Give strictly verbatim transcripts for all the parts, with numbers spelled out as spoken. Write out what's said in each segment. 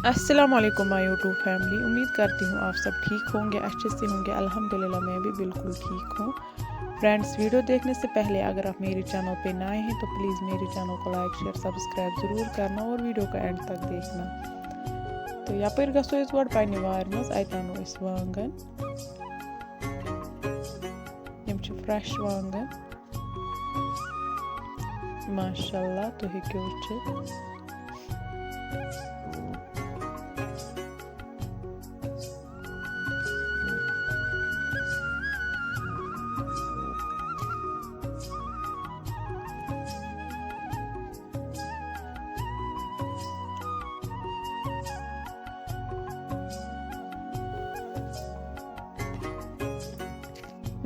السلام علیکم مائی YouTube family, امید کرتی ہوں آپ سب ٹھیک ہوں گے، اچھے سے ہوں گے۔ الحمدللہ، میں بھی بالکل ٹھیک ہوں۔ فرینڈز، ویڈیو دیکھنے سے پہلے اگر آپ میرے چینل پہ نئے ہیں تو پلیز میرے چینل کو لائک، شیئر، سبسکرائب ضرور کرنا اور ویڈیو کا اینڈ تک دیکھنا۔ تو یپٲرۍ گژھو أسۍ گۄڈٕ پننہِ وارِ منٛز، اتہِ انو أسۍ وانگن۔ یِم چھِ فریش وانگن۔ ماشاءاللہ، تُہۍ ہیٚکِو وٕچھِتھ۔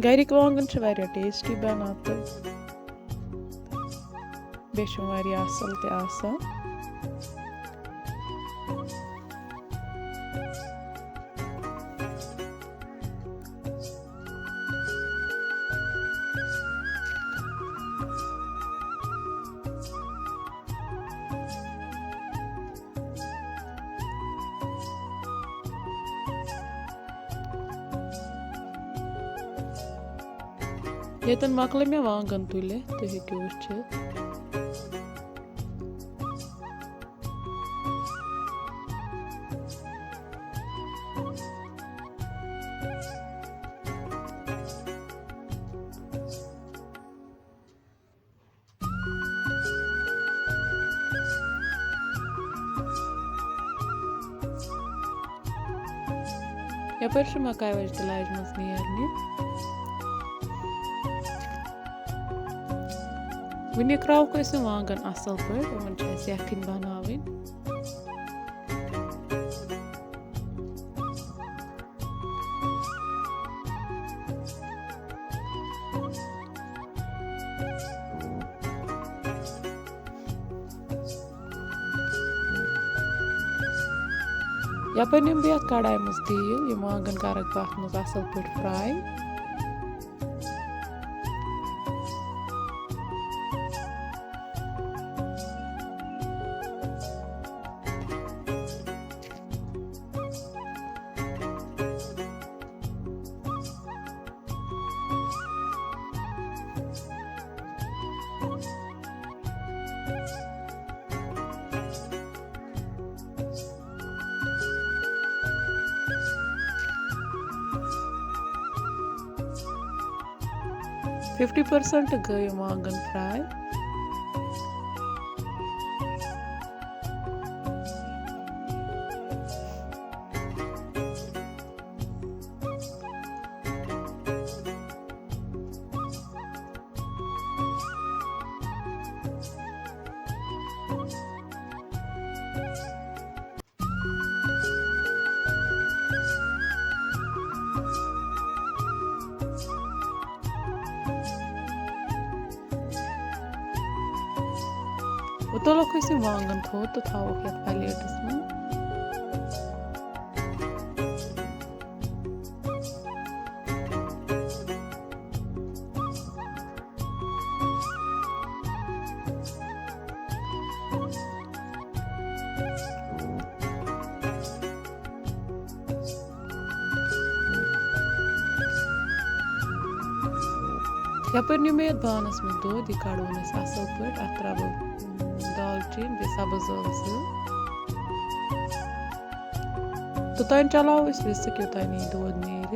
گرِکۍ وانگن چھِ واریاہ ٹیسٹی بنان تہٕ بیٚیہِ چھِ واریاہ اَصٕل تہِ آسان۔ ییٚتٮ۪ن مۄکلٲے مےٚ وانگن تُلِتھ، تُہۍ ہیٚکِو وٕچھِتھ۔ یپٲرۍ چھِ مکاے وچہِ تہِ لاجمٕژ نیرنہِ۔ وٕنہِ کرٛاوکھ أسۍ یِم وانگن اَصٕل پٲٹھۍ، یِمن چھِ اَسہِ یَکھٕنۍ بَناوٕنۍ۔ یپٲرۍ نِم بہٕ یَتھ کڑایہِ منٛز تیٖل، یِم وانگن کرکھ بہٕ اَتھ منٛز اَصٕل پٲٹھۍ fry۔ ففٹی پٔرسنٹ گٔے وانگن fry۔ وۄنۍ تُلوکھ أسۍ یِم وانگن تھوٚد تہٕ تھاووکھ یَتھ پلیٹس منٛز۔ یپٲرۍ نیوٗ مےٚ یتھ بانس منٛز دۄد، یہِ کڑون أسۍ اصل پٲٹھۍ۔ اتھ ترٛاوو دالچیٖن، بیٚیہِ سبٕز ٲلہٕ زٕ۔ توٚتام چلاوو أسۍ whisk، یوٚتام یہِ دۄد نیرِ۔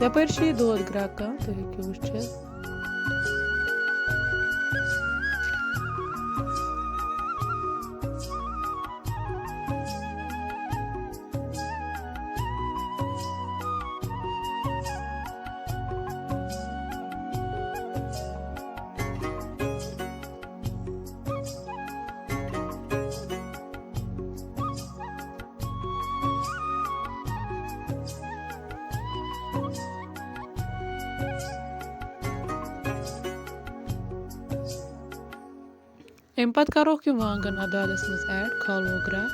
یپٲرۍ چھُ یہِ دۄد گرٛٮ۪کان، تُہۍ ہیٚکِو وٕچھِتھ۔ اَمہِ پَتہٕ کَروکھ یِم وانٛگَن اَتھ دۄدَس منٛز add، کھالو گرٛٮ۪کھ۔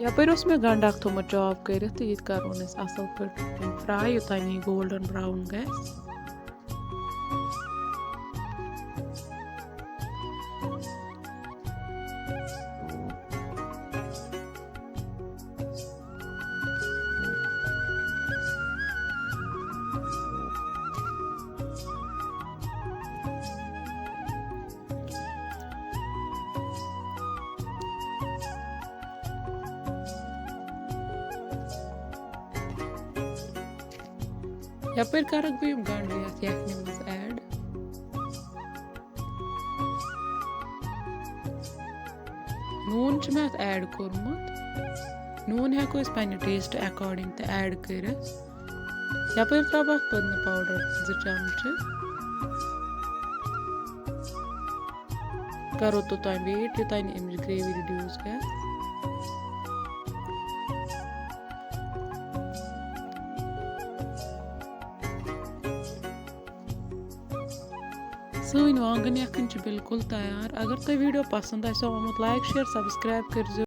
یَپٲرۍ اوس مےٚ گنٛڈٕ اکھ تھوٚومُت chop کٔرِتھ، تہٕ یہِ تہِ کَرون أسۍ اَصٕل پٲٹھۍ fry، یوٚتام یہِ golden brown گژھِ۔ یَپٲرۍ کَرَکھ بہٕ یِم گَنٛڈٕ یَتھ یَکھنہِ منٛز add۔ نوٗن چھُ مےٚ اَتھ add کوٚرمُت۔ نوٗن ہٮ۪کو أسۍ پنٛنہِ taste according تہِ add کٔرِتھ۔ یَپٲرۍ ترٛاوٕ بہٕ اَتھ پٔدنہٕ powder زٕ چمچہٕ۔ کَرو توٚتام wait، یوٚتام یہِ اَمِچ gravy reduce گژھِ۔ سٲنۍ وانٛگن یَکھٕنۍ چھِ بالکل تیار۔ اگر تۄہہِ video پسنٛد آسیو آمُت، like، share، subscribe کٔرۍزیو۔